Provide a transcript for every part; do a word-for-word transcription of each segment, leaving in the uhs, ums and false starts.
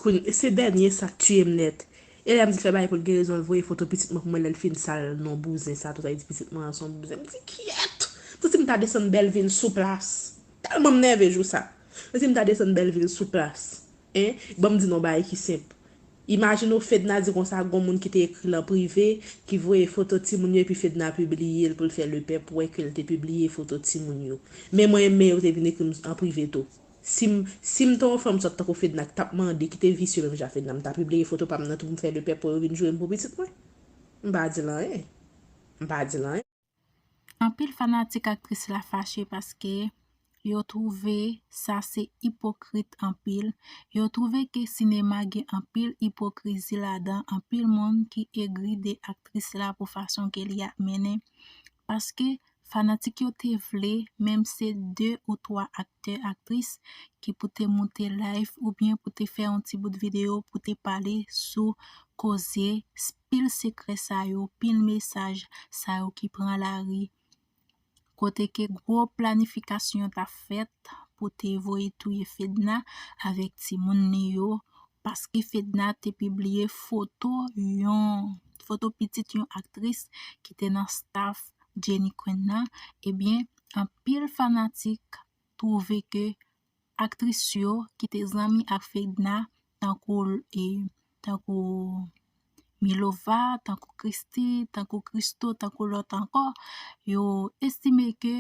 Kounye se dènye sa k tiye m nèt. E lè m di l fè bagay pou l gen rezon, l voye foto pitit mwen pou mwen lè l fin sal non bouzen sa tou, sa vle di pitit mwen an se yon bouzen. M di kyèt! M santi m ta desann Bèlvil sou plas. Tèlman m nève jou sa. M santi m ta desann Bèlvil sou plas. Hein? Ban m di n yon bagay ki senp. Imajine w Fedna di konsa gon moun ki te ekri l an prive, ki voye foto timoun yo epi Fedna pibliye l pou l fè lepèp wè ke l te pibliye foto timoun yo. Men mwen men yo te vin ekri m an prive tou. Si m, si m te yon fanm sòt tankou Fedna ki t ap mande, ki te visye menm jan Fedna, m ta pibliye foto pa m nan tou pou m fè lepèp pou yo vin joure m pou pitit mwen. M pa di l anyen. M pa di l anyen. Anpil fanatik aktris la fache paske yo twouve sa se ipokrit anpil. Yo twouve ke sinema gen anpil ipokrizi ladan, anpil moun ki egri de aktris la pou fason ke li ap mennen. Paske fanatik yo te vle, menm se de ou twa aktè, aktris, ki pou te moute live oubyen pou te fè yon ti bout videyo pou te pale sou koze, pil sekrè sa yo, pil mesaj sa yo ki pran lari. Kote ke gwo planifikasyon t ap fèt pou te voye touye Fedna avèk timoun li yo, paske Fedna te pibliye foto yon, foto pitit yon aktris ki te nan staff Jenny Queen nan. Ebyen, anpil fanatik twouve ke aktris yo ki te zanmi ak Fedna, tankou, e, tankou Milova, tankou Christie, tankou Christo, tankou lòt ankò, yo estime ke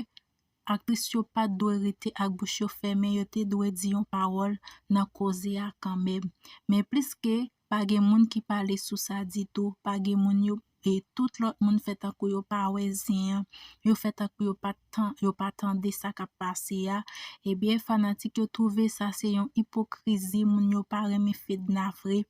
aktris yo pa t dwe rete ak bouch yo fèmen, yo te dwe di yon pawòl nan koze a kanmenm. Men plis ke pa gen moun ki pale sou sa ditou, pa gen moun yo, e tout lòt moun fè tankou yo pa wè zen an, yo fè tankou yo pa tan, yo pa tande sa k ap pase a. Ebyen, fanatik yo twouve sa se yon ipokrizi, moun yo pa renmen Fedna vre.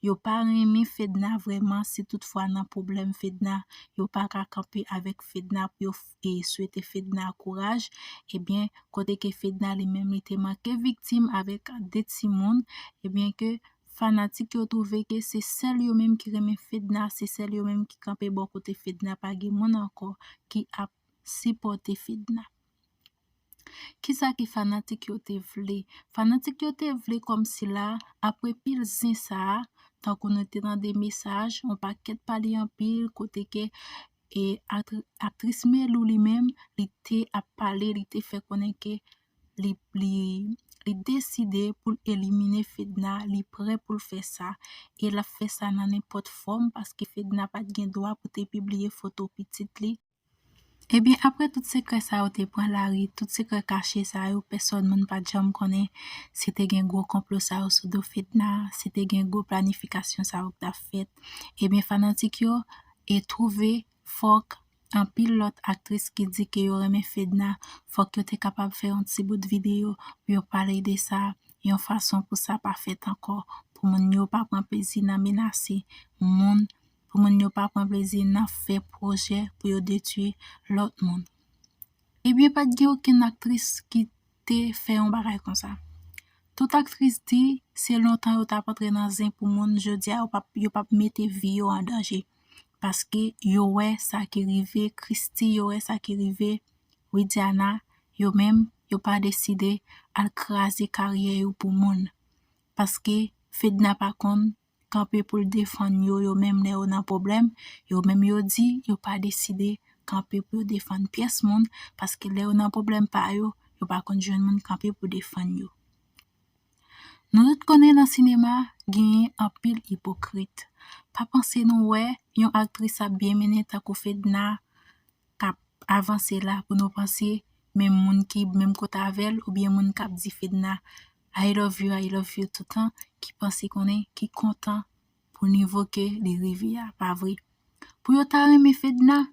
Yo pa renmen Fedna vrèman, si toutfwa nan pwoblèm Fedna, yo pa ka kanpe avèk Fedna pou yo e swete Fedna kouraj. Ebyen, kote ke Fedna li menm li te manke viktim avèk de timoun, ebyen ke fanatik yo twouve ke se sèl yo menm ki renmen Fedna, se sèl yo menm ki kanpe bò kote Fedna, pa gen moun ankò ki ap sipòte Fedna. Kisa ke fanatik yo te vle? Fanatik yo te vle kòmsi la, apre pil zen sa a, tankou nou te tande mesaj, yon pakèt pale anpil, kote ke e aktris Melou li menm, li te ap pale, li te fè konnen ke li, li, li deside pou l elimine Fedna, li prè pou l fè sa, e l ap fè sa nan nenpòt fòm, paske Fedna pa t gen dwa pou te pibliye foto pitit li. Ebyen, apre tout sekrè sa yo te pran lari, tout sekrè kache sa yo, pèsòn moun pa t janm konnen si te gen gwo konplo sa yo sou do Fedna, si te gen gwo planifikasyon sa yo k t ap fèt. Ebyen, fanatik yo e twouve fòk anpil lòt aktris ki di ke yo renmen Fedna, fòk yo te kapab fè yon ti bout videyo pou yo pale de sa, yon fason pou sa pa fèt ankò, pou moun yo pa pran plezi nan menase moun, pou moun yo pa pran plezi nan fè pwojè pou yo detwi lòt moun. Ebyen, pa t gen okenn aktris ki te fè yon bagay konsa. Tout aktris di, se lontan yo t ap antre nan zen pou moun, jodi a yo p ap, yo p ap mete vi yo an danje. Paske yo wè sa ki rive Christie, yo wè sa ki rive Widiana, yo menm, yo pa deside al kraze karyè yo pou moun. Paske Fedna pa konn kanpe pou l defann yo, yo menm lè yo nan pwoblèm, yo menm yo di yo pa deside kanpe pou yo defann pyès moun, paske lè yo nan pwoblèm pa yo, yo pa konn jwenn moun kanpe pou defann yo. Nou tout konnen nan sinema, genyen anpil ipokrit. Pa panse nou wè yon aktris ap byen mennen tankou Fedna k ap avanse la pou nou panse menm moun ki menm kote avè l oubyen moun k ap di Fedna I love you, I love you toutan, ki panse konnen, ki kontan pou nivo ke li rive a, pa vre? Pou yo ta renmen Fedna,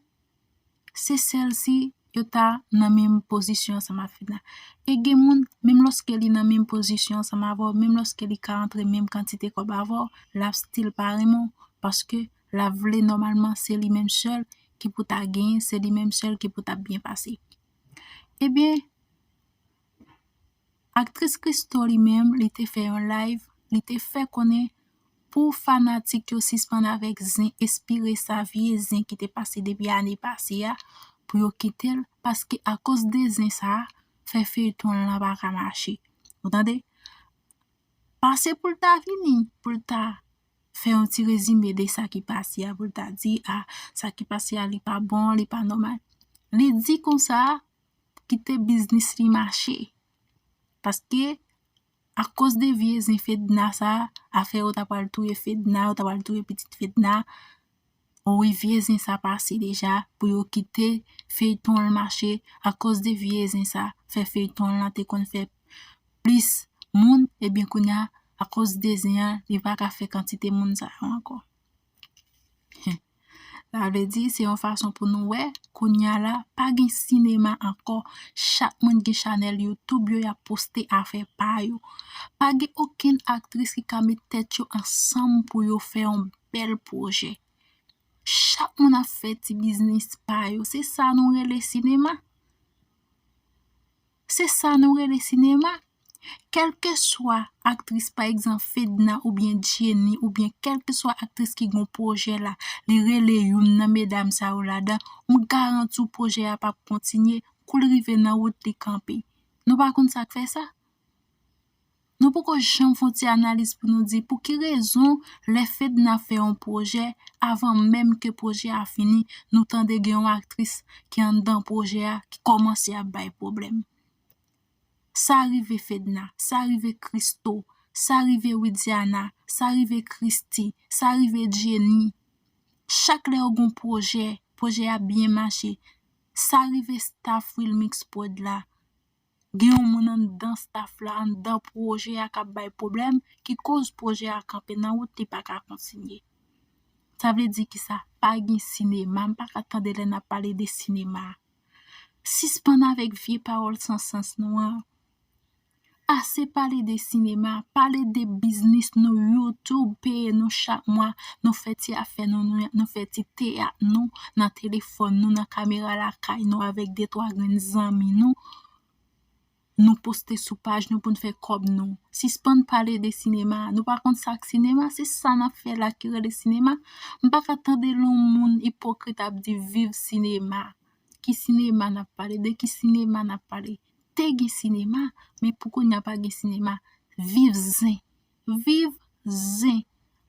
se sèl si yo ta nan menm pozisyon ansanm ak Fedna. E gen moun, menm lòske li nan menm pozisyon ansanm avè w, menm lòske li ka antre menm kantite kòb avè w, l ap still pa renmen w, paske l ap vle nòmalman se li menm sèl ki pou ta genyen, se li menm sèl ki pou ta byen pase. Ebyen, aktris Christo li menm, li te fè yon live, li te fè konnen pou fanatik yo sispann avèk zen espire sa, vye zen ki te pase depi ane pase a, pou yo kite l, paske akoz de zen sa, fè feyton lan pa ka mache. Ou tande? pase pou l ta vini, pou l ta fè yon ti rezime de sa ki pase a, pou l ta di, a, sa ki pase a, li pa bon, li pa nòmal. Li di konsa, kite biznis li mache. Paske, akoz de vye zen Fedna sa, afè yo ta pral touye Fedna, yo ta pral touye pitit Fedna, wi, vye zen sa pase deja, pou yo kite feyton an mache, akoz de vye zen sa, fè feyton an te konn fè plis moun, ebyen kounye a, akoz de zen an, li pa ka fè kantite moun sa yo ankò. Sa vle di, se yon fason pou nou wè, kounye a la, pa gen sinema ankò. Chak moun gen chanèl YouTube yo, y ap poste afè pa yo. Pa gen okenn aktris ki ka met tèt yo ansanm pou yo fè yon bèl pwojè. Chak moun ap fè ti biznis pa yo. Se sa nou rele sinema? Se sa nou rele sinema? Kèlkeswa aktris, pa egzanp, Fedna oubyen Jenny, oubyen kèlkeswa aktris ki gon pwojè la, li rele youn nan medam sa yo ladan, m garanti w pwojè a p ap kontinye, kou l rive nan wout li kanpe. Nou pa konn sa k fè sa? Nou poko janm fè yon ti analiz pou nou di pou ki rezon lè Fedna fè yon pwojè, avan menm ke pwojè a fini, nou tande gen yon aktris ki anndan pwojè a ki kòmanse ap bay pwoblèm. Sa rive Fedna, sa rive Christo, sa rive Widiana, sa rive Christy, sa rive Jenny. Chak lè yo gon pwojè, pwojè a byen mache. Sa rive staff Wilmix Prod la. Gen yon moun anndan staff la, anndan pwojè a k ap bay pwoblèm, ki koz pwojè a kanpe nan wout, li pa ka kontinye. Sa vle di kisa? Pa gen sinema, m pa ka tande lè n ap pale de sinema. Sispann avèk vye pawòl san sans nou an. Ase pale de sinema, pale de biznis nou, YouTube peye nou chak mwa, nou fè ti afè nou, nou, nou fè ti teyat nou nan telefòn nou, nan kamera lakay nou, avèk de twa grenn zanmi nou. Nou poste sou paj nou pou n fè kòb nou. Sispann pale de sinema. Nou pa konn sa k sinema? Se sa n ap fè la ki rele sinema. M pa ka tande lè yon moun ipokrit ap di viv sinema. Ki sinema n ap pale? De ki sinema n ap pale? Te gen sinema, men pou kounye a pa gen sinema. Viv zen. Viv zen.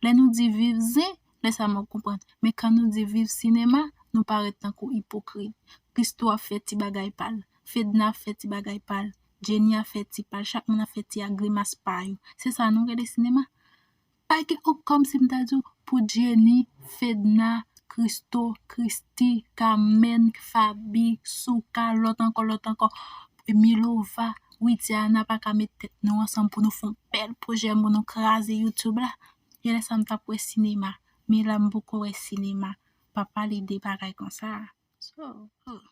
Lè nou di viv zen, lè sa m ap konprann. Men kan nou di viv sinema, nou parèt tankou ipokrit. Christo ap fè ti bagay pa l. Fedna ap fè ti bagay pa l. Jenny ap fè ti pa l. Chak moun ap fè ti ak grimas pa yo. Se sa nou rele sinema? Pa gen okenn, kòmsi m ta di w, pou Jenny, Fedna, Christo, Christy, Carmen, Faby, Souka, lòt ankò, lòt ankò, Milova, Widiana pa ka met tèt nou ansanm pou nou fè yon bèl pwojè pou nou kraze YouTube la. Gen lè sa m t ap wè sinema, men la m poko wè sinema. Pa pale de bagay konsa. So, oh.